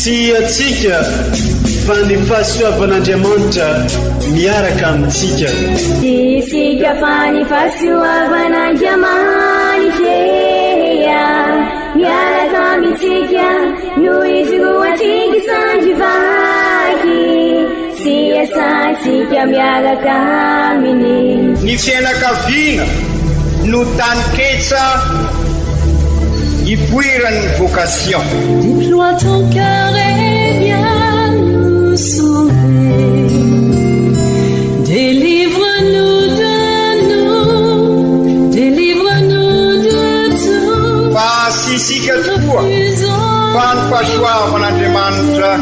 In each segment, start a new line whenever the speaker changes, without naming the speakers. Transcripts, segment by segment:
Tsy antsika fa ny fahasoavan'Andriamanitra miaraka amintsika.
Tsy isika fa ny fahasoavan'Andriamanitra miaraka amintsika no ijoroantsika sandry vaky sy iasantsika miaraka aminy.
Ny fianakaviana no taninketsa ipoiran'ny vocation.
Déploie ton cœur et viens nous sauver. Délivre-nous de nous, délivre-nous de tout.
Fa tsy isika tokoa fa ny fahasoavan'Andriamanitra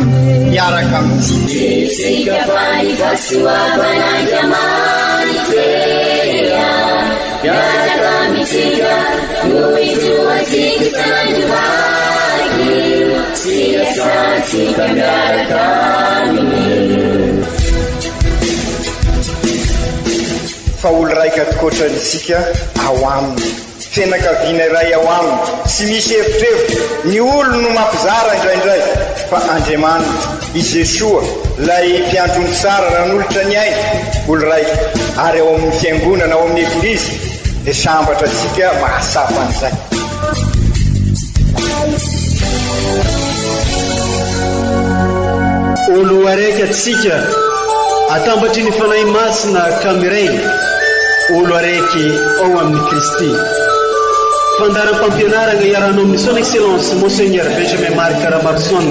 miaraka amintsika.
Tsy isika fa ny fahasoavan'Andriamanitra miaraka amintsika no ijoroantsika sandry vaky sy iasantsika miaraka aminy.
Fa olo raika tokoatrany isika ao aminy. Fianakaviana iray ao aminy, tsy misy evitrevitra, ny olony no mampizara indraindray, fa Andriamanitra, i Jesoa, ilay mpiandry ondry tsara nanolotra ny ainy, olo raika, ary ao amin'ny Fiangonana, ao amin'ny Eglizy, dia sambatra antsika mahatsapa an'izay.
Olo araiky atsika atambatry ny Fanahy Masina ka miray olo araiky ao amin'i Kristy. Fandaharam-pampianaragna iarahanao amin'ny Son Excellence Monseigneur Benjamin Marc Ramaroson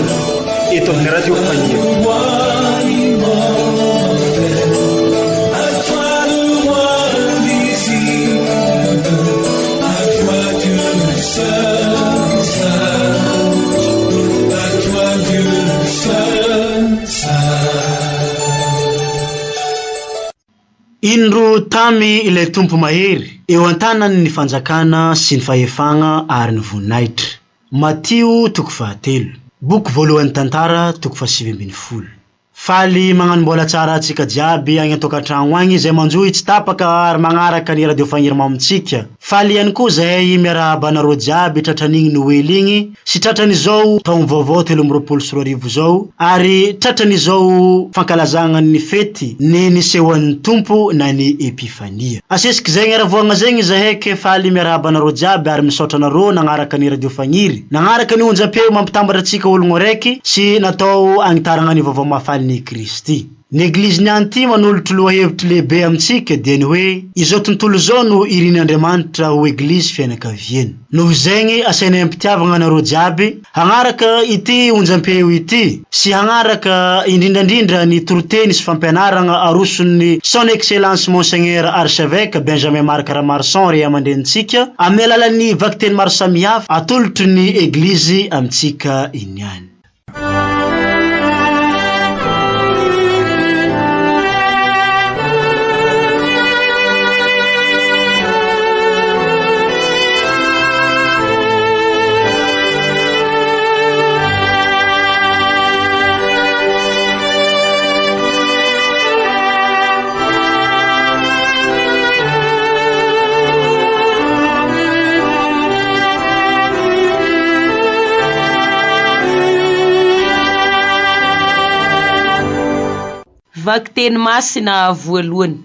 eto amin'ny Radio Faniry.
Indro tamy ilay Tompo mahery, eo an-tanany ny fanjakana sy ny fahefagna ary ny voninahitra. Matio toko fahatelo. Boky voalohan'ny Tantara toko fahasivy ambin'ny folo. Faly magnano mbola tsara antsika jiaby agny an-tokantragno agny izay manjohy tsy tapaka ary magnaraka ny radio Fagniry Mamontsika. Faly ihany koa zahay miarahaba anareo jiaby tratran'igny Noely igny sy tratran'izao taom-vaovao 2023 izao ary tratran'izao fankalazagna ny fety ny nisehoan'ny Tompo na ny Epifania. Asesik'izegny aravoagna zegny zahay ke faly miarahaba anareo jiaby ary misaotra anareo nagnaraka ny radio Fagniry, nagnaraka ny onjam-peo mampitambatra antsika ologno araiky sy natao agnitaragna ny vaovao mahafalin'i Kristy. Ny Eglizy niany ity manolotry lohahevitry lehibe amintsika dia ny hoe izao tontolo izao no irin'Andriamanitra ho Eglizy fianakaviany. Noho izegny asainay am-pitiavagna anareo jiaby hagnaraka ity onjam-peo ity sy hagnaraka indrindrandrindra ny toriteny sy fampianaragna aroson'ny Son Excellence Monseigneur Archevêque Benjamin Marc Ramarson ray aman-drenintsika amin'ny alalan'ny vakiteny maro samihafa atolotry ny Eglizy amintsika iniany.
Vakiteny masina voalohany,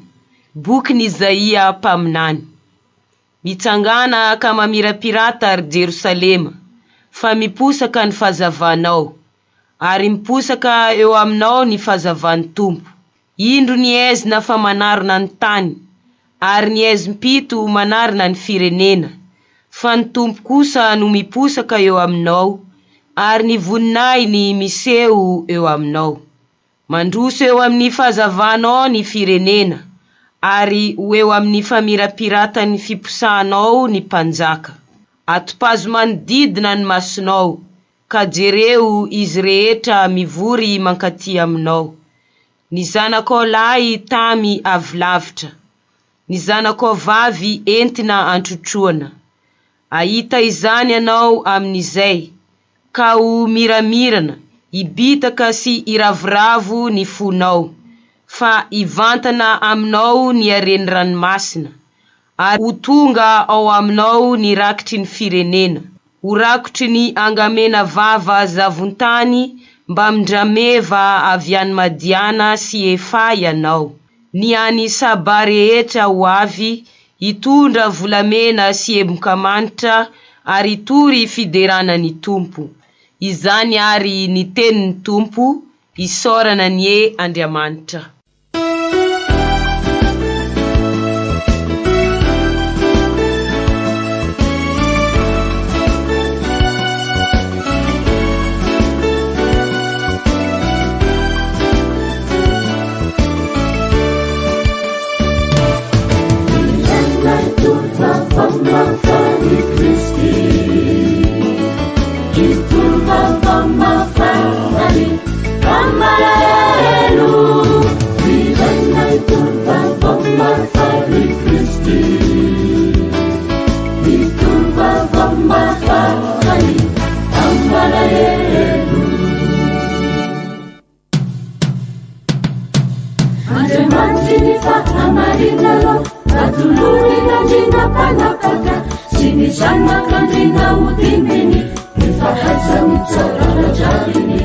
bokin'i Izaia mpaminany. Mitsangàna ka mamirapirata, ry Jerosalema, fa miposaka ny fahazavanao, ary miposaka eo aminao ny fahazavan'ny Tompo. Indro ny aizina fa manarona ny tany, ary ny aizim-pito manarona ny firenena, fa ny Tompo kosa no miposaka eo aminao, ary ny voninahiny miseho eo aminao. Mandroso eo amin'ny fahazavanao ny firenena, ary ho eo amin'ny famirapiratan'ny fiposahanao ny mpanjaka. Atopazo manodidina ny masonao, ka jereo izy rehetra mivory mankaty aminao. Ny zanakao lahy tamy avy lavitra, ny zanakao vavy entina antrotroana. Hahita izany ianao amin'izay, ka ho miramirana, hibitaka sy hiravoravo ny fonao, fa hivantana aminao ny haren'ny ranomasina, ary ho tonga ao aminao ny rakitry ny firenena. Ho rakotry ny angamena vava zavon-tany mbamin-drameva avy any Madiana sy Efa ianao. Ny any Saba rehetra ho avy hitondra volamena sy emboka manitra ary hitory fiderana ny Tompo. Izany àry ny tenin'ny Tompo, isaorana anie Andriamanitra.
Andriamanitry ny fahamarinana, atolorin'Andriana mpanapaka sy ny zanak'Andriana ho dimbiny, ny fahaiza-mitsara ara-drariny.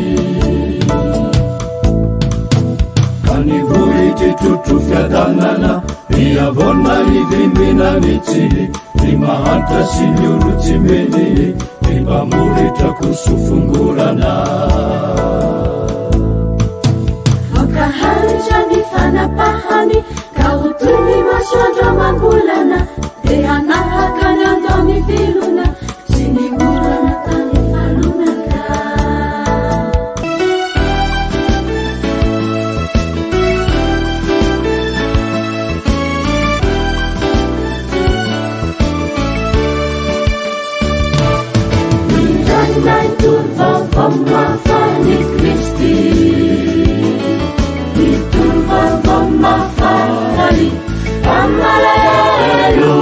Ka ny vohitry trotro fiadanana, ny havoana hivimbina ny tsiny, ny mahantra sy ny olo-tsy mety, ny mpamoritra koso fongorana.
Aoka hanitra ny fanapahany, ka ho toy ny masoandro amam-bolana, dia hanahaka ny ando amin'ny vilona, sy ny orana tany falonaka. Miranona hitory vaovao mahafaly Kristy. Hitory vaovao mahafaly amalahelo.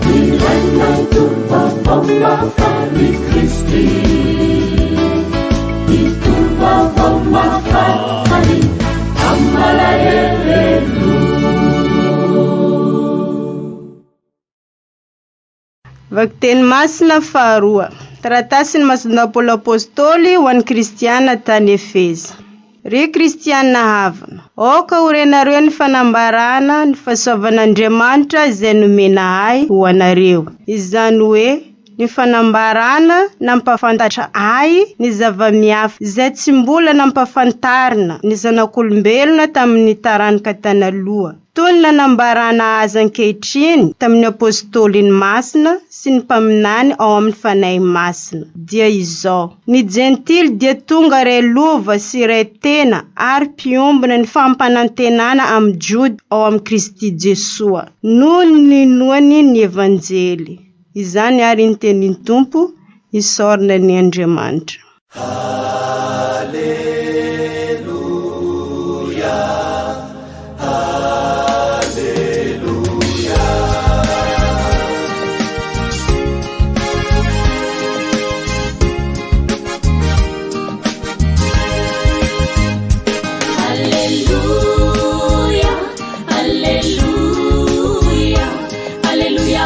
Miranona hitory vaovao mahafaly Kristy. Hitory vaovao mahafaly amalahelo.
Vakiteny masina faharoa, taratasin'i Masindahy Paoly Apostoly ho an'ny Kristiana tany Efeza. Ry Kristiana havana, aoka ho renareo ny fanambarana ny fahasoavan'Andriamanitra izay nomena ahy ho anareo, izany hoe ny fanambarana nampahafantatra ahy ny zava-miafina izay tsy mbola nampahafantarina ny zanak'olombelona tamin'ny taranaka tany aloha, Toy ny nanambarana azy ankehitriny tamin'ny Apôstôliny masina sy ny mpaminany ao amin'ny Fanahy Masina, dia izao, Ny Jentily dia tonga iray lova sy iray tena ary mpiombona ny fampanantenana amin'ny Jody ao amin'i Kristy Jesoa, noho ny ninoany ny Evanjely. Izany àry ny tenin'ny Tompo, isaorana anie Andriamanitra.
Alleluia, Alleluia, Alleluia,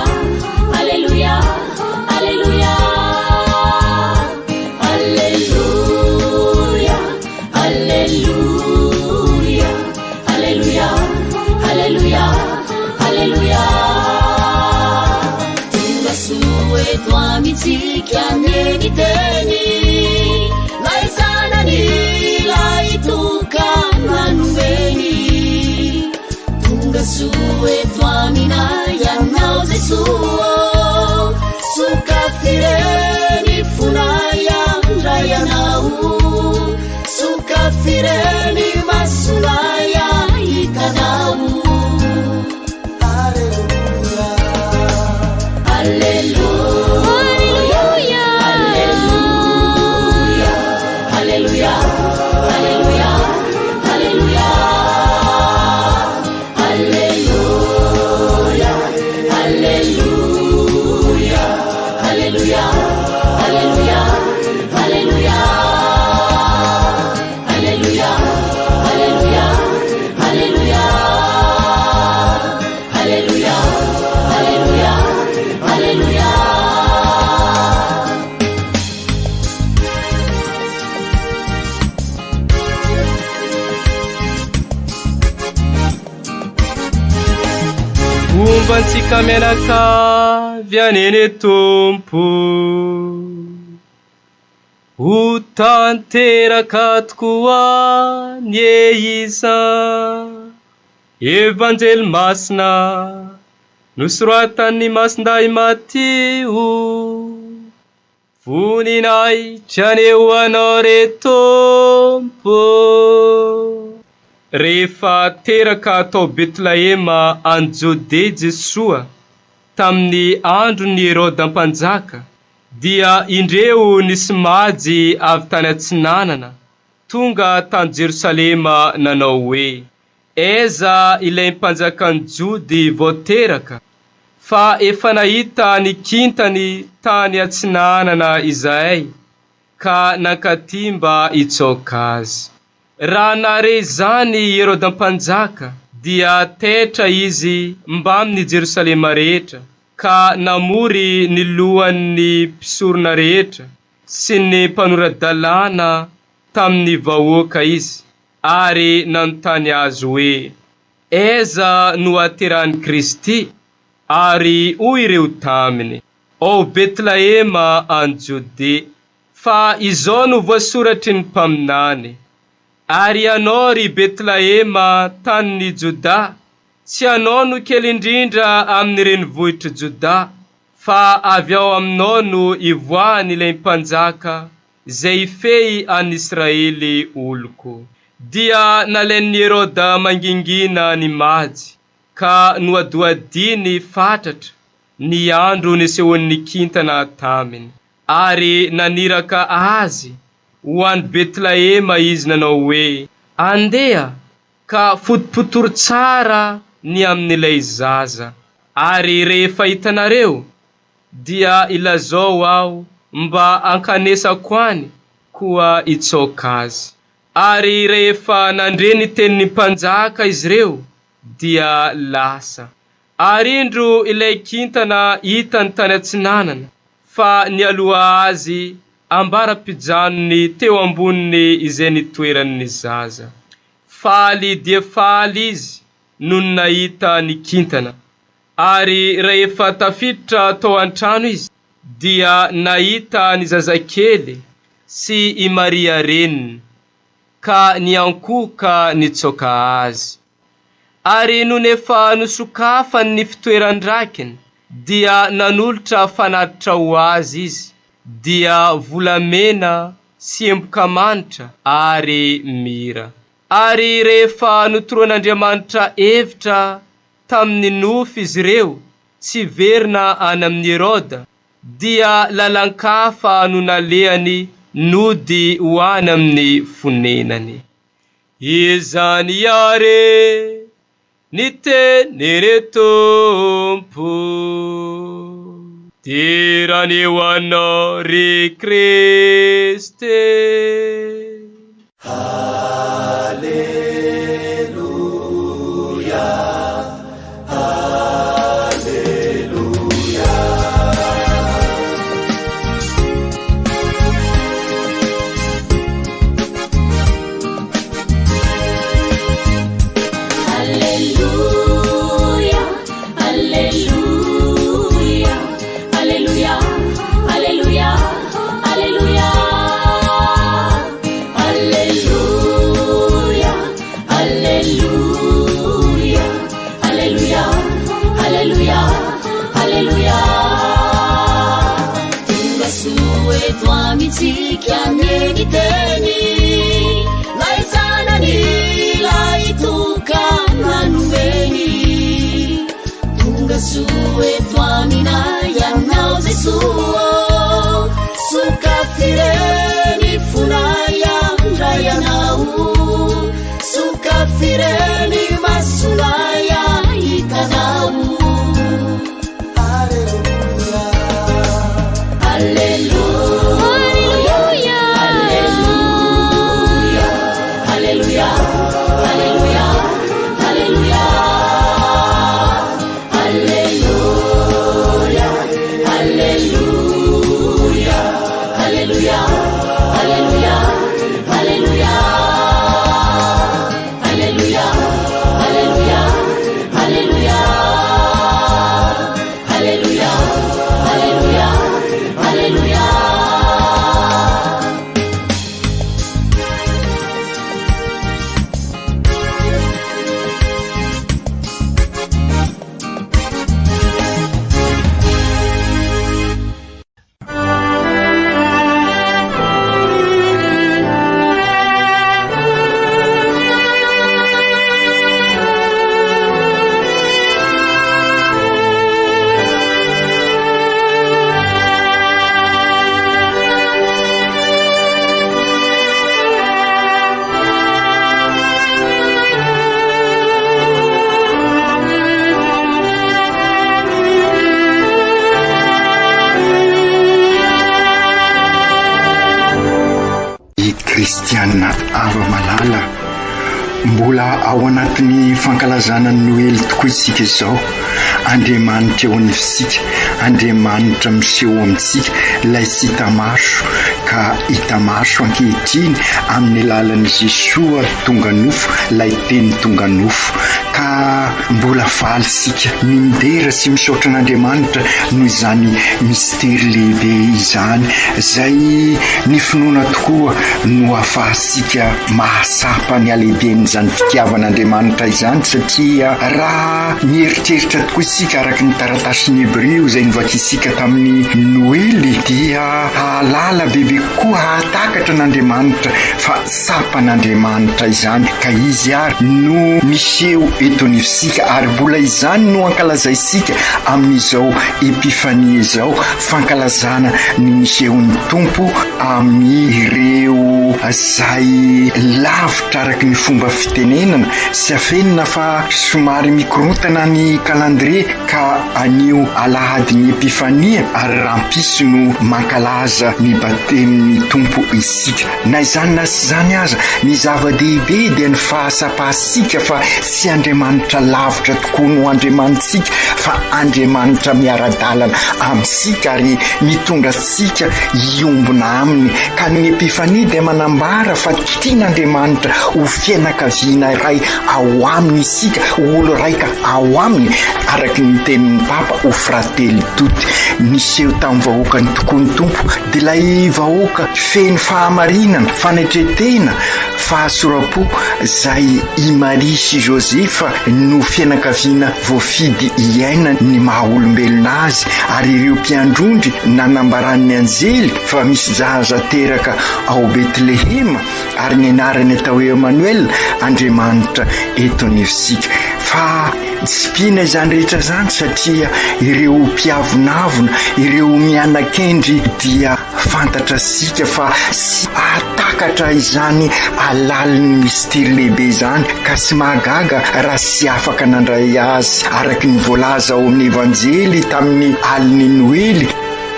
Alleluia, Alleluia, Alleluia, Alleluia, Alleluia, Alleluia, Alleluia.
Tonga soa eto amintsika anie ny teny, lay zanany lay tokana nomeny. Tonga soa eto aminay ianao Jesoa, sokafy ireny fonay handray anao, sokafy ireny masonay hahita anao. Alleluia, Alleluia, Alleluia, Alleluia, Alleluia, Alleluia,
Homba antsika mianakavy anie ny Tompo. Ho tanteraka tokoa anie izany. Evanjely masina nosoratan'i Masindahy Matio. Voninahitra anie ho Anao re Tompo. Rehefa teraka tao Betlehema any Jodea Jesoa, tamin'ny andron'i Heroda mpanjaka, dia indreo nisy Majy avy tany atsinanana tonga tany Jerosalema nanao hoe, Aiza ilay mpanjakan'ny Jody vao teraka? Fa efa nahita ny kintany tany atsinanana izahay, ka nankaty mba hitsaoka azy. Raha nahare izany i Heroda mpanjaka, dia taitra izy mbamin'i Jerosalema rehetra, ka namory ny lohan'ny mpisorona rehetra sy ny mpanora-dalàna tamin'ny vahoaka izy, ary nanontany azy hoe, Aiza no haterahan'i Kristy? Ary hoy ireo taminy, Ao Betlehema any Jodea. Fa izao no voasoratry ny mpaminany, Ary ianao, ry Betlehema, tanin'i Jodà, tsy ianao no kely indrindra amin'ny renivohitr'i Jodà, fa avy ao aminao no hivoahan'ilay Mpanjaka izay hifehy an'Israely oloko. Dia nalain'i Heroda mangingina ny Majy, ka nohadohadiany fatratra ny andro nisehoan'ny kintana taminy. Ary naniraka azy ho any Betlehema izy nanao hoe, Andeha, ka fotopotory tsara ny amin'ilay zaza, ary rehefa hitanareo, dia ilazao aho mba hankanesako any koa hitsaoka azy. Ary rehefa nandre ny tenin'ny mpanjaka izy ireo, dia lasa. Ary indro ilay kintana hitany tany atsinanana, fa nialoha azy ambara-pijanony teo amboniny izay nitoeran'ny zaza. Faly dia faly izy nony nahita ny kintana. Ary rehefa tafiditra tao an-trano izy, dia nahita ny zazakely sy i Maria reniny, ka niankohoka nitsoaka azy. Ary nony efa nosokafany ny fitoeran-drakiny, dia nanolotra fanatitra ho azy izy, dia volamena sy emboka manitra ary mira. Ary rehefa notoroan'Andriamanitra hevitra tamin'ny nofy izy ireo tsy hiverina any amin'i Heroda, dia lalan-kafa no nalehany nody ho any amin'ny fonenany. Izany àry ny tenin'ny Tompo. Dera anie ho Anao, ry Kristy.
Aleloia, aleloia, aleloia, aleloia, aleloia, aleloia, aleloia, aleloia, aleloia, aleloia. Tonga soa eto amintsika anie ny teny, lay zanany, lay tokana nomeny. Tonga soa eto aminay ianao Jesoa, sokafy ireny fonay handray anao, sokafy ireny masonay hahita anao. Aleloia, aleloia, aleloia, aleloia, aleloia, aleloia,
Kristiana hava-malala, mbola ao anatin'ny fankalazana ny Noely tokoa isika izao. Andriamanitra eo anivontsika, Andriamanitra miseho amintsika, ilay tsy hita maso ka hita maso ankehitriny amin'ny alalan'i Jesoa tonga nofo, ilay Teny tonga nofo. Ka mbola faly isika ny midera sy misaotra an'Andriamanitra noho izany mistery lehibe izany, izay ny finoana tokoa no ahafahantsika mahatsapa ny halehiben'izany fitiavan'Andriamanitra izany, satria raha mieritreritra tokoa isika araka ny taratasin'ny Hebrio izay novakintsika tamin'ny Noely dia hahalala bebe kokoa, hahatakatra an'Andriamanitra fa Tsapan'Andriamanitra izany ka Izy ary no miseho eto anivontsika ary mbola izany no ankalazaintsika amin'izao Epifania izao, fankalazana ny nisehoan'ny Tompo amin'ireo izay lavitra araka ny fomba fitenenana sy afenina fa somary mikorontana ny calendrier ka anio alahadin'ny Epifania ary rahampitso no mankalaza ny batemin'ny Tompo isika. Na izany na tsy izany aza, ny zava-dehibe dia ny fahatsapantsika fa tsy Andriamanitra lavitra tokoa no Andriamanitsika fa Andriamanitra miara-dalana amintsika ary mitondra antsika hiombona aminy. Ka ny Epifania dia manambara fa tian'Andriamanitra ho fianakaviana iray ao aminy isika, ho olo raika ao aminy, araka ny tenin'ny Papa ho fratelli tutti. Niseho tamin'ny vahoakany tokoa ny Tompo, dia ilay vahoaka feno fahamarinana, fanetren-tena, fahatsoram-po, izay i Maria sy Josefa no fianakaviana voafidy hiaina ny maha-olombelona azy, ary ireo mpiandrondry nanambaran'ny anjely fa misy zaza teraka ao Betlehema, ary ny anarany atao hoe Emmanuel, Andriamanitra eto anivontsika. Fa tsy mpino izany rehetra izany satria ireo mpiavonavona, ireo miana-kendry dia fantatra sika fa tsy hahatakatra izany halalin'ny mistery lehibe izany ka tsy mahagaga raha tsy afaka nandray azy araka ny voalaza ao amin'ny Evanjely tamin'ny alin'ny Noely,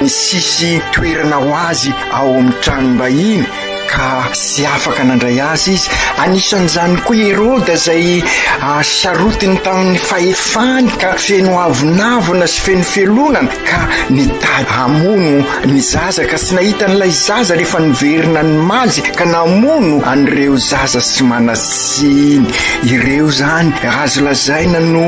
ny tsisy toerana ho azy ao amin'ny tranom-bahiny. ka tsy afaka nandray azy izy. Anisan'izany koa i Heroda izay sarotiny tamin'ny fahefany ka feno avonavona sy feno fialonana ka nitady hamono ny zaza ka tsy nahita an'ilay zaza rehefa niverina ny majy ka namono an'ireo zaza tsy manan-tsiny. Ireo izany azo lazaina no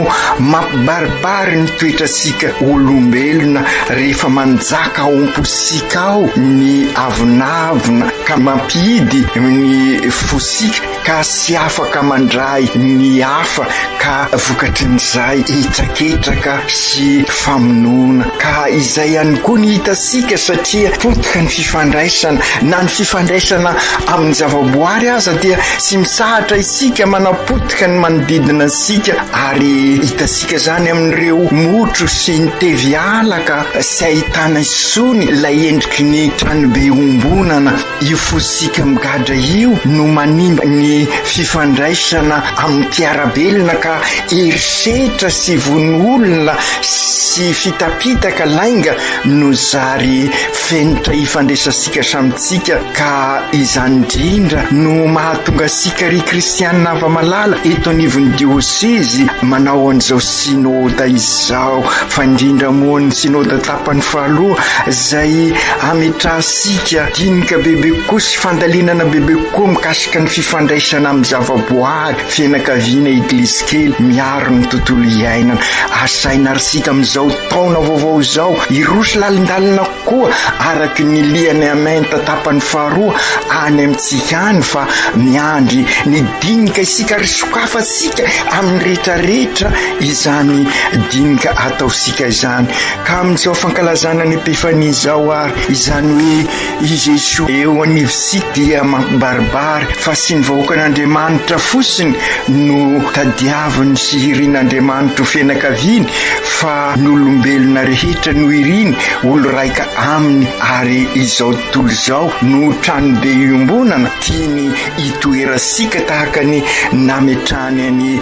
mampibaribary ny toetrantsika olombelona rehefa manjaka ao am-pontsika ao ny avonavona ka mampihidy ny fosika ka tsy afaka mandray ny hafa ka vokatrin'izay hetraketraka sy famonoana ka izay ihany koa ny hitantsika satria potika ny fifandraisana na ny fifandraisana amin'ny zavaboary aza dia tsy mitsahatra isika manapotika ny manodidina antsika ary hitantsika izany amin'ireo motro sy ny tevy ala ka tsy ahitana intsony ilay endriky ny tranobe iombonana. Io fosika migadra io no manimba ny fifandraisana amin'ny mpiara-belona ka herisetra sy vono olona sy fitapitaka lainga no zary fenitra ifandraisantsika samitsika ka izany indrindra no mahatonga antsika ry kristianina hava-malala eto anivon'ny diosezy manao an'izao synoda izao fa indrindra moa ny synoda tapany faharoa izay ametrahantsika dinika bebe kokoa sy fandalinana bebe kokoa mikasika ny fifandraisana amin'ny zavaboary, fianakaviana, eglizy kely miaro ny tontolo iainana. Asaina ary isika amin'izao taona vaovao izao hiroso lalindalina kokoa araka ny lineamenta tapany faharoa any amintsika any fa miandry ny dinika isika ary sokafantsika amin'ny rehetrarehetra izany dinika ataontsika izany. Ka amin'izao fankalazana ny Epifania izao ary, izany hoe i Jesoa eo anivontsika dia mampibaribary fa tsy ny vahoakan'Andriamanitra fotsiny no tadiaviny sy irin'Andriamanitra ho fianakaviany fa ny olombelona rehetra no iriny olo raika aminy ary izao tontolo izao no tranobe iombonana tiany hitoerantsika tahaka ny nametrahany an'i.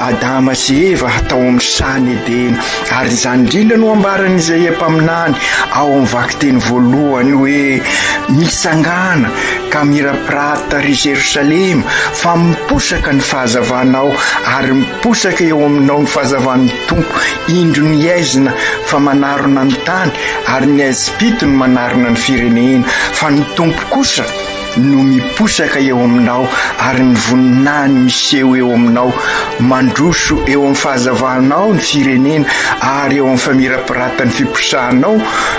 Adama sy Eva tao amin'ny sahan'i Edena. Ary izany indrindra no ambaran'i Izaia mpaminany ao amin'ny vakiteny voalohany hoe, Mitsangàna ka mirapirata, ry Jerosalema, fa miposaka ny fahazavanao, ary miposaka eo aminao ny fahazavan'ny Tompo. Indro ny aizina fa manarona ny tany, ary ny aizim-pito no manarona ny firenena, fa ny Tompo kosa no miposaka eo aminao ary ny voninahiny miseho eo aminao. Mandroso eo amin'ny fahazavanao ny firenena ary eo amin'ny famirapiratan'ny fiposahanao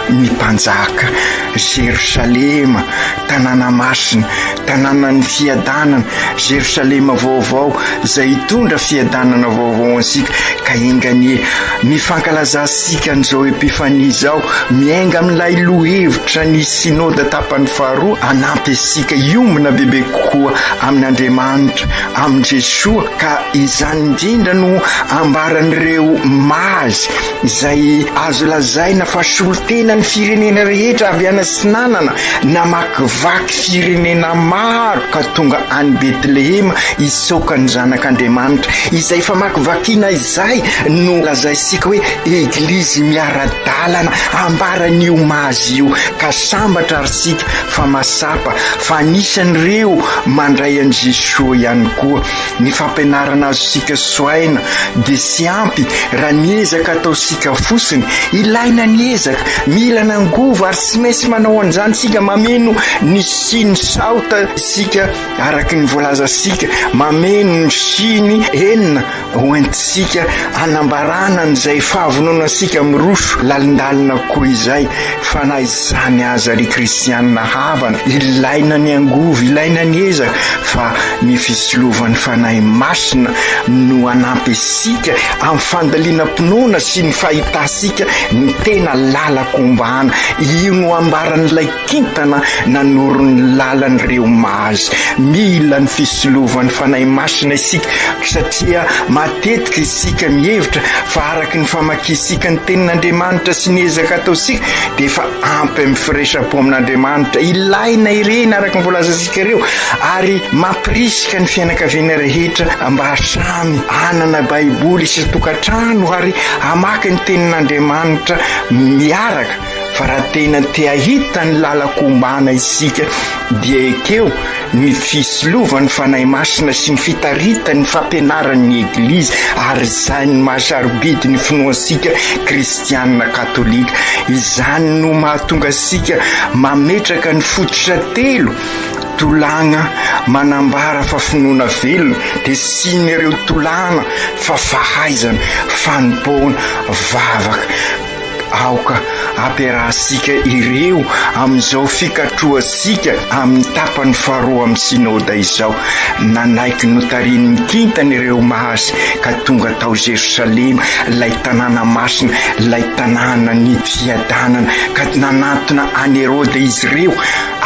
ny mpanjaka. Jerosalema, tanàna masina, tanànan'ny fiadanana, Jerosalema vaovao izay hitondra fiadanana vaovao ho antsika, ka enga anie ny fankalazantsika an'izao Epifania izao miainga amin'ilay lohevitra ny Synoda tapany faharoa hanampy antsika hiombona bebe kokoa amin'Andriamanitra, amin'i Jesoa, ka izany indrindra no ambaran'ireo Mazy izay azo lazaina fa solontenan'ny firenena rehetra avy any atsinanana namakivaky firenena maro ka tonga any Betlehema hisaoka ny Zanak'Andriamanitra. Izay famakivakiana izay no lazaintsika hoe Eglizy miara-dalana ambaran'io Mazy io ka sambatra ary isika fa masapa fa anisan'ireo mandray an'i Jesoa ihany koa. Ny fampianarana azontsika soaina dia tsy ampy raha ny ezaka ataontsika fotsiny. Ilaina ny ezaka, mila ny angovo ary tsy maintsy manao an'izany isika, mameno ny siny saota isika araka ny voalazantsika, mameno ny siny enina hoentintsika hanambarana an'izay fahavononantsika miroso lalindalina koa izay. Fa na izany aza ry kristianina havana, ilaina ny angovo, ilaina ny ezaka fa ny fisilovan'ny Fanahy Masina no hanampy antsika amin'ny fandalinam-pinoana sy ny fahitantsika ny tena lalan-kombana. Io no ambaran'ilay kintana nanoro ny lalan'ireo mazy. Mila ny fisilovan'ny Fanahy Masina isika satria matetika isika mihevitra fa araka ny famakiantsika ny Tenin'Andriamanitra sy ny ezaka ataontsika dia efa ampy amin'ny firaisam-po amin'Andriamanitra. Ilaina ireny araka ny voalazantsika ireo ary mampirisika ny fianakaviana rehetra mba samy hanana Baiboly isan-tokantrano ary hamaky ny Tenin'Andriamanitra miaraka. Fa raha tena te hahita ny lalan-kombana isika dia ekeo ny fisilovan'ny Fanahy Masina sy ny fitaritan'ny fampianaran'ny Eglizy ary izany no maha-sarobidy ny finoantsika kristiana katolika. Izany no mahatonga antsika mametraka ny fototra telo tolagna manambara fa finoana velona dia sin'ireo tolagna fa fahaizana, fanompoana, vavaka. Aoka hampiarahantsika ireo amin'izao fikatrohantsika amin'ny tapany faharoa amin'ny Synoda izao. Nanaiky notarihin'ny kintana ireo Mazy ka tonga tao Jerosalema, ilay tanàna masina, ilay tanànan'ny fiadanana, ka nanantona an'i Heroda izy ireo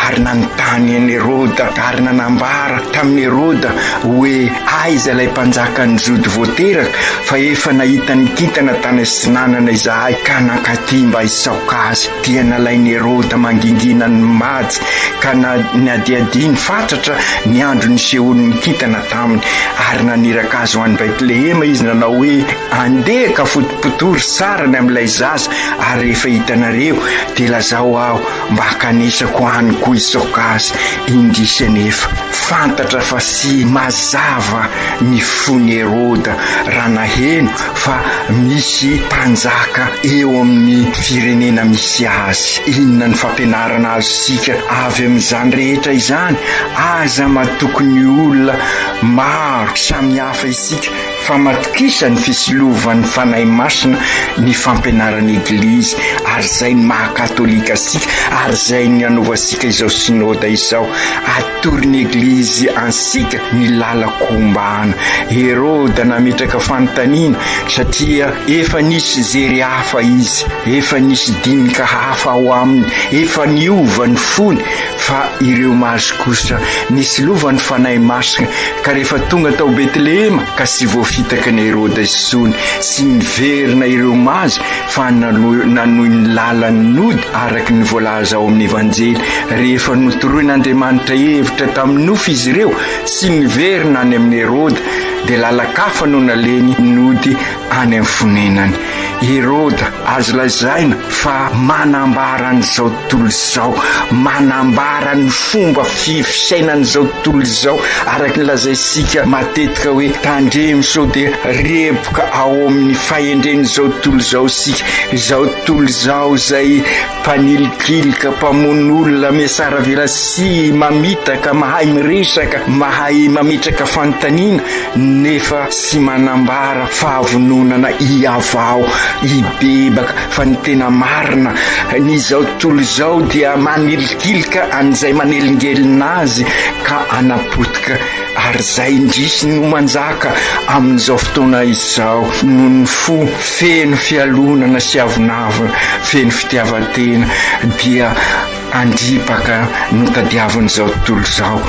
ary nanontany an'i Heroda ary nanambara tamin'i Heroda hoe aiza ilay mpanjakan'ny Jody voateraka fa efa nahita ny kintana tany atsinanana izahay ka nankaty mba hisaoka azy. Dia nalain'i Heroda mangingina ny Majy ka nadiadiany fatratra ny andro nisehoan'ny kintana taminy, ary naniraka azy ho any Betlehema izy nanao hoe, Andeha ka fotopotory sarany amin'ilay zaza, ary rehefa hitanareo, dia lazao aho mba hankanesako any koa hisaoka azy. Indrisy anefa, fantatra fa tsy mazava ny fon'i Heroda raha naheno fa misy mpanjaka eo amin'ny firenena misy azy. Inona ny fampianarana azontsika avy amin'izany rehetra izany? Aza matoky ny olona maro samihafa isika fa matokisa ny fisilovan'ny Fanahy Masina ny fampianaran'ny Eglizy ary izay ny maha katolika antsika ary izay ny anaovantsika izao synoda izao. Atoron'ny Eglizy antsika ny lalan-kombana. Heroda nametraka fanontaniana satria efa nisy jery hafa izy, efa nisy dinika hafa ao aminy, efa niova ny fony, fa ireo maso kosa nisy lovan'ny Fanahy Masina, ka rehefa tonga tao Betlehema ka tsy voafitaka ny Heroda intsony, tsy niverina ireo mazy fa nanohy ny lalany nody araka ny voalaza ao amin'ny Evanjely, rehefa notoroin'Andriamanitra hevitra tamin'ny nofy izy ireo, tsy niverina any amin'i Heroda.
dia lalan-kafa no nalehiny nody any amin'ny fonenany. Heroda, azo lazaina fa manambara an'izao tontolo izao, manambara ny fomba fisainan'izao tontolo izao, araka ny lazaintsika matetika hoe tandremo sao dia reboka ao amin'ny fahendren'izao tontolo izao isika, izao tontolo izao izay Mpanilikilika, mpamono olona, mihatsaravelasihy, mamitaka, mahay miresaka, mahay mametraka fanontaniana nefa tsy manambara fahavononana hihavao, hibebaka fa ny tena marina, ny izao tontolo izao dia manilikilika an'izay manelingelina azy ka hanapotika ary izay indrisy no manjaka amin'izao fotoana izao noho ny fo feno fialonana sy avonavona, feno fitiavan-tena dia andripaka no tadiavin'izao tontolo izao.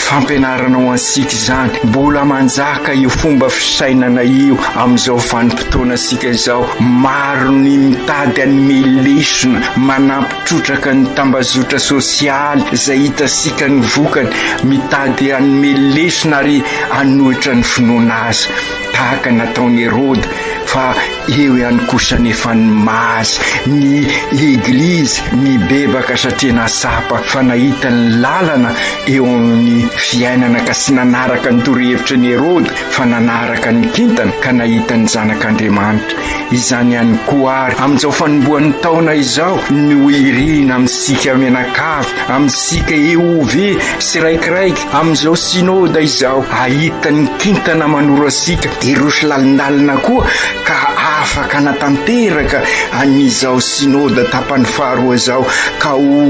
Fampianarana ho antsika izany. Mbola manjaka io fomba fisainana io amin'izao vanim-potoanantsika izao. Maro ny mitady hanome lesona, manampy trotraka ny tambazotra sosialy izay hitantsika ny vokany, mitady hanome lesona ary hanohitra ny finoana azy. Tahaka ny nataon'i Heroda, fa eo ihany kosa anefa ny mazy, ny Eglizy nibebaka satria nahatsapa fa nahita ny lalana eo amin'ny fiainana ka tsy nanaraka ny torohevitry ny Heroda fa nanaraka ny kintana ka nahita ny Zanak'Andriamanitra. Izany ihany koa ary amin'izao fanombohan'ny taona izao no irina amintsika mianakavy, amintsika EOV tsiraikiraiky, amin'izao Synoda izao, hahita ny kintana manoro antsika hiroso lalindalina koa ka afaka hanatanteraka an'izao Synoda tapany faharoa izao ka ho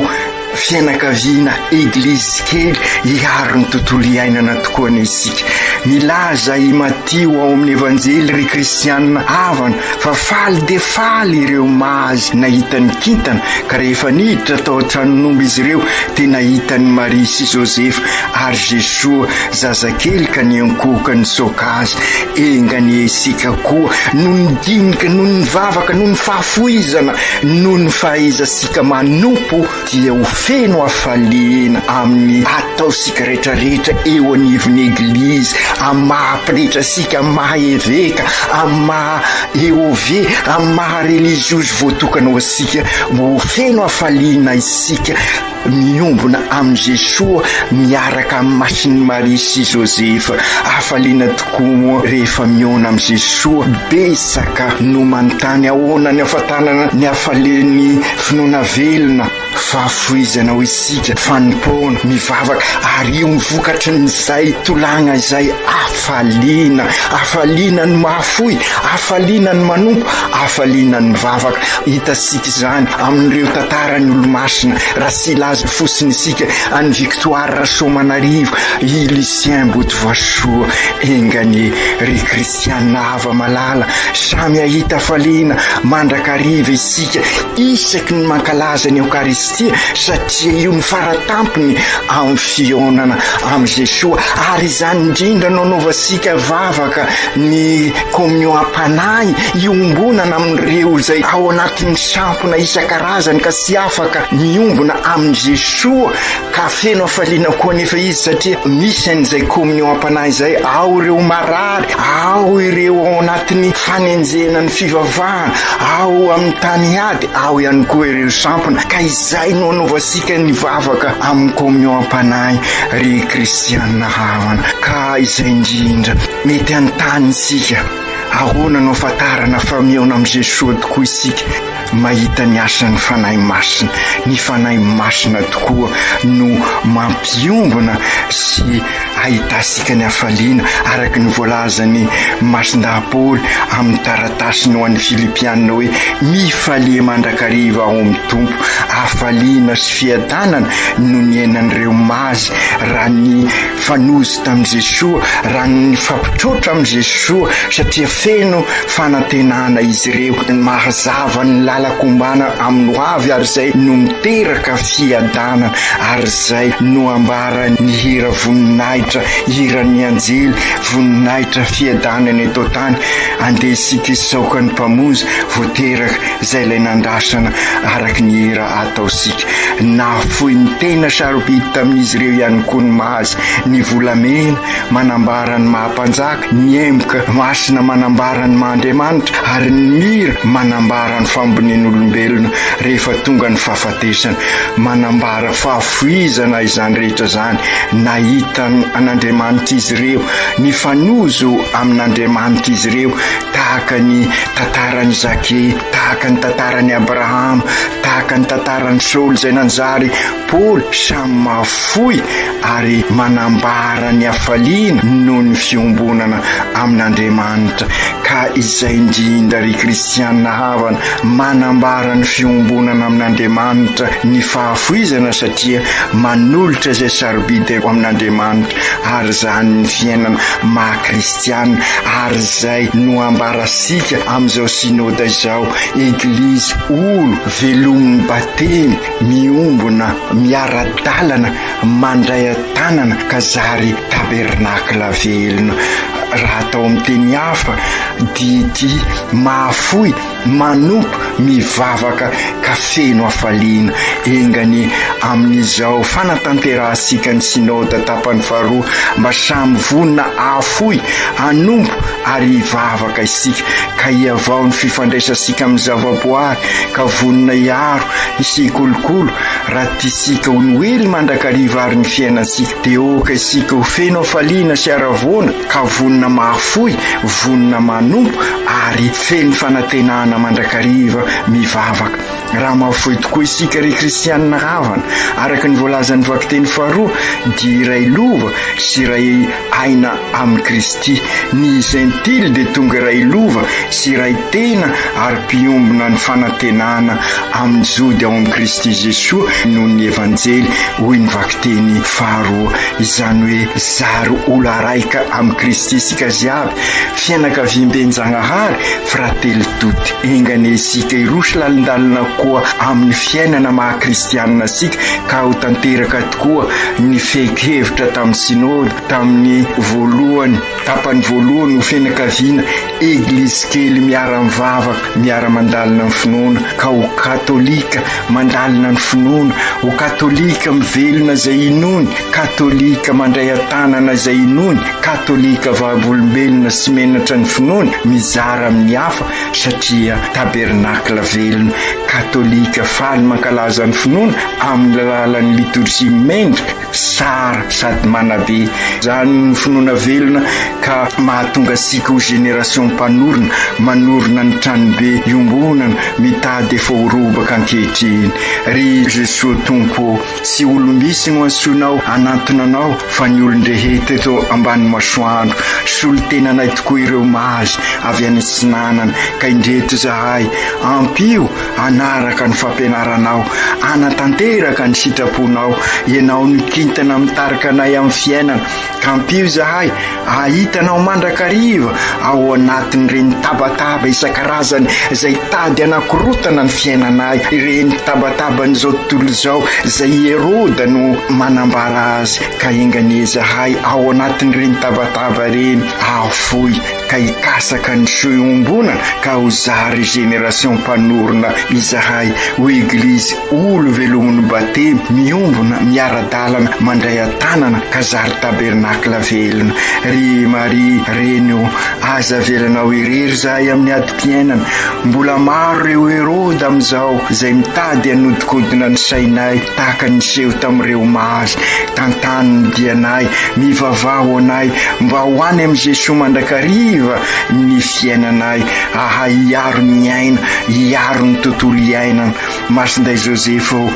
fianakaviana Eglizy kely hiaro ny tontolo iainana tokoa anie isika. Milaza i Matio ao amin'ny Evanjely ry kristianina havana fa faly dia faly ireo mazy nahita ny kintana ka rehefa niditra tao an-tranon'omby izy ireo dia nahita an'i Maria sy Josefa ary Jesoa zazakely ka niankohoka nitsoaka azy. Enga anie isika koa noho ny dinika, noho ny vavaka, noho ny fahafoizana, noho ny fahaizantsika manompo dia ho feno hafaliana amin'ny ataontsika rehetrarehetra eo anivon'ny Eglizy, amin'ny maha pretra antsika, amin'ny maha eveka, amin'ny maha EOV, amin'ny maha reliziozy voatokana ho antsika, ho feno hafaliana isika miombona amin'i Jesoa miaraka amin'i Masin'i Maria sy Josefa. Hafaliana tokoa moa rehefa mihaona amin'i Jesoa. Betsaka no manontany ahoana ny hafantanana ny hafalian'ny finoana velona, fahafoizana ho isika, fanompoana, mivavaka, ary io ny vokatrin'izay tolagna izay, hafaliana, hafaliana ny mahafoy, hafaliana ny manompo, hafaliana ny mivavaka. Hitantsika izany amin'ireo tantaran'ny olomasina, raha tsy hilaza fotsiny isika an'i Victoire Rasoamanarivo, i Lucien Botovasoa, enga anie ry Kristiana hava-malala, samy hahita hafaliana mandrakariva isika isaky ny mankalaza ny Eokaristia satria io no faratampony amin'ny fihaonana amin'i Jesoa ary izany indrindra no anaovantsika vavaka ny kominio am-panahy iombonana amin'ireo izay ao anatin'ny sampona isan-karazany ka tsy afaka miombona amin'i Jesoa ka feno hafaliana koa anefa izy satria misy an'izay kominio am-panahy izay ao ireo marary, ao ireo ao anatin'ny fanenjehana ny fivavahana, ao amin'ny tany ady, ao ihany koa ireo sampona, ka izay no anaovantsika ny vavaka amin'ny kominio am-panahy ry kristiana havana, ka izay indrindra mety hanontany isika, ahoana no ahafantarana fa mihaona amin'i Jesoa tokoa isika? Mahita ny asan'ny Fanahy Masina. Ny Fanahy Masina tokoa no mampiombona sy ahitantsika ny hafaliana, araka ny voalazan'i Masindahy Paoly amin'ny taratasiny ho an'ny Filipiana hoe, Mifalia mandrakariva ao amin'ny Tompo. Hafaliana sy fiadanana no niainan'ireo mazy raha nifanojo tamin'i Jesoa, raha nifampitroatra amin'i Jesoa, satria feno fanantenana izy ireo, mahazava ny lalan-kombana amin'ny ho avy ary izay no miteraka fiadanana ary izay no ambaran'ny hira voninahitra, hiran'ny anjely, voninahitra fiadanana eto an-tany, andeha isika hisaoka ny Mpamonjy voateraka izay ilay nandrasana araka ny hira. ataontsika. Nahafoy ny tena sarobidy tamin'izy ireo ihany koa ny mazy, ny volamena manambara ny maha mpanjaka, ny emboka masina manambara ny maha Andriamanitra ary ny mira manambara ny fahambonian'olombelona rehefa tonga ny fahafatesana. Manambara fahafoizana izany rehetra izany. Nahita an'Andriamanitra izy ireo, nifanojo amin'Andriamanitra izy ireo tahaka ny tantaran'i Zake, tahaka ny tantaran'i Abrahama, tahaka ny tantaran'i Saoly izay nanjary Paoly, samy mahafoy ary manambara ny hafaliana noho ny fiombonana amin'Andriamanitra. Ka izay indrindra ry kristiana havana, manambara ny fiombonana amin'Andriamanitra ny fahafoizana satria manolotra izay sarobidy amin'Andriamanitra ary izany ny fiainana maha kristiana ary izay no ambarasika amin'izao synoda izao, Eglizy olo velomin'ny batemy, miombona, miara-dalana, mandray an-tanana ka zary tabernakla velona. Raha atao amin'ny teny hafa dia ity, mahafoy, manompo, mivavaka ka feno hafaliana. Enga anie amin'izao fanatanterahantsika ny Synoda tapany faharoa mba samy vonona hahafoy, hanompo ary hivavaka isika ka hihavao ny fifandraisantsika amin'ny zavaboary ka vonona hiaro sy hikolokolo raha tiantsika ho noely mandrakariva ary ny fiainantsika dia aoka isika ho feno hafaliana sy haravoana ka vonona mahafoy, vonona manompo ary feno fanantenana mandrakariva mivavaka. Raha mahafoy tokoa isika ry kristianina havana, araka ny voalazan'ny vakiteny faharoa dia iray lova sy iray aina amin'i Kristy. Ny Jentily dia tonga iray lova sy iray tena ary mpiombona ny fanantenana amin'ny Jody ao amin'i Kristy Jesoa noho ny Evanjely, hoy ny vakiteny faharoa. Izany hoe zary olo araika amin'i Kristy isika jiaby, fianakaviamben-Jagnahary, frately tody. Enga anie isika hiroso lalindalina koa amin'ny fiainana maha kristianina antsika ka ho tanteraka tokoa ny fehin-kevitra tamin'ny Synoda tamin'ny voalohany, tapany voalohany ho fianakaviana Eglizy kely miara-mivavaka, miara-mandalina ny finoana, ka ho katolika mandalina ny finoana, ho katolika mivelona izay inoany, katolika mandray an-tanana izay inoany, katolika vavolombelona sy menatra ny finoany, mizara amin'ny hafa satria tabernakla velona, katolika faly mankalaza ny finoana amin'ny alalan'ny litorjia mendrika, tsara sady manabe. Izany no finoana velona ka mahatonga antsika ho génération mpanorina, manorina ny tranobe iombonana mitady efa ho robaka ankehitriny. Ry Jesoa Tompo ô, tsy olom-bitsy no antsoinao hanantona Anao fa ny olon-drehetra eto ambany masoandro. Solontenanay tokoa ireo mazy avy any atsinanana ka indreto izahay, ampio hanaraka ny fampianaranao, hanatanteraka ny sitraponao. Ianao no kintana mitarika anay amin'ny fiainana, ka ampio izahay hahita Anao mandrakariva ao anatin'ireny tabataba isan-karazany izay tady hanakorotana ny fiainanay, ireny tabataban'izao tontolo izao izay i Heroda no manambara azy, ka enga anie izahay ao anatin'ireny tabataba ireny hahafoy ka hikasaka ny soa iombonana ka ho zary génération mpanorina izahay ho Eglizy olo velomin'ny batemy miombona miara-dalana mandray an-tanana ka zary tabernakla velona. Ry Maria Reny ô, aza avelanao irery izahay amin'ny adim-piainana. Mbola maro ireo Heroda amin'izao izay mitady hanodikodina ny sainay tahaka ny niseho tamin'ireo mazy. Tantano ny dianay, mivavaha ho anay mba ho any amin'i Jesoa mandrakariva ny fiainanay, hahay hiaro ny aina, hiaro ny tontolo iainana. Masindahy Josefa ô,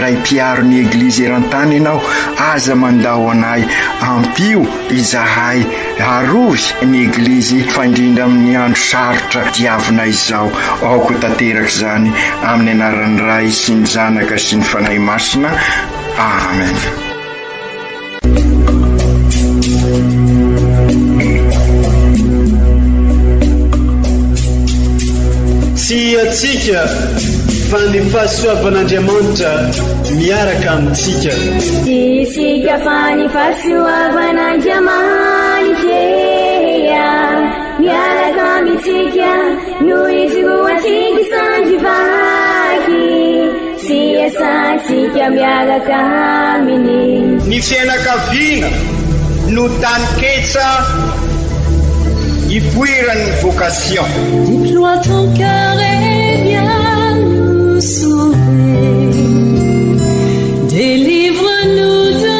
Ray mpiaro ny Eglizy eran-tany Ianao, aza mandao anay, ampio izahay, arovy ny Eglizy fa indrindra amin'ny andro sarotra diavinay izao. Aoka ho tanteraka izany amin'ny anaran'ny Ray sy ny Zanaka sy ny Fanahy Masina. Amen.
Tsy antsika fa ny fahasoavan'Andriamanitra miaraka amintsika.
Tsy isika fa ny fahasoavan'Andriamanitra miaraka amintsika no ijoroantsika sandry vaky. Tsy hiasantsika miaraka aminy.
Ny fianakaviana no taninketsa ipoiran'ny vocation.
Déploie ton cœur et viens nous sauver. Délivre-nous de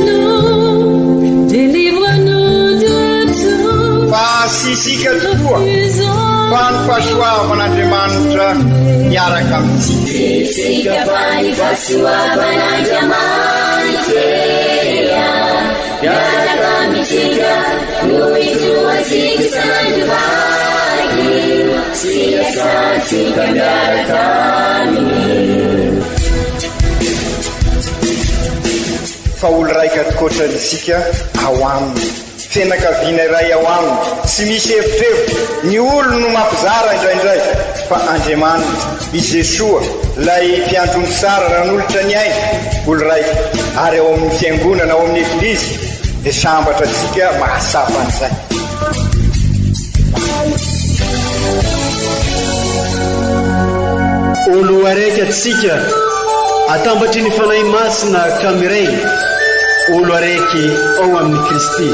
nous, délivre-nous de tout.
Fa tsy isika tokoa fa ny fahasoavan'Andriamanitra miaraka amintsika.
Tsy isika fa ny fahasoavan'Andriamanitra miaraka amintsika no ijoroantsika isan'andro vaky sy iasantsika miaraka aminy.
Fa olo raika tokoatra isika ao aminy. Fianakaviana iray ao aminy. Tsy misy evitrevitra. Ny olo no mampizara indraindray. Fa Andriamanitra, i Jesoa, ilay mpiandry omby tsara nanolotra ny ainy, olo raika. Ary ao amin'ny fiangonana, ao amin'ny Eglizy, dia sambatra antsika mahatsapa an'izay.
Olo araiky atsika atambatry ny Fanahy Masina ka miray olo araiky ao amin'i Kristy.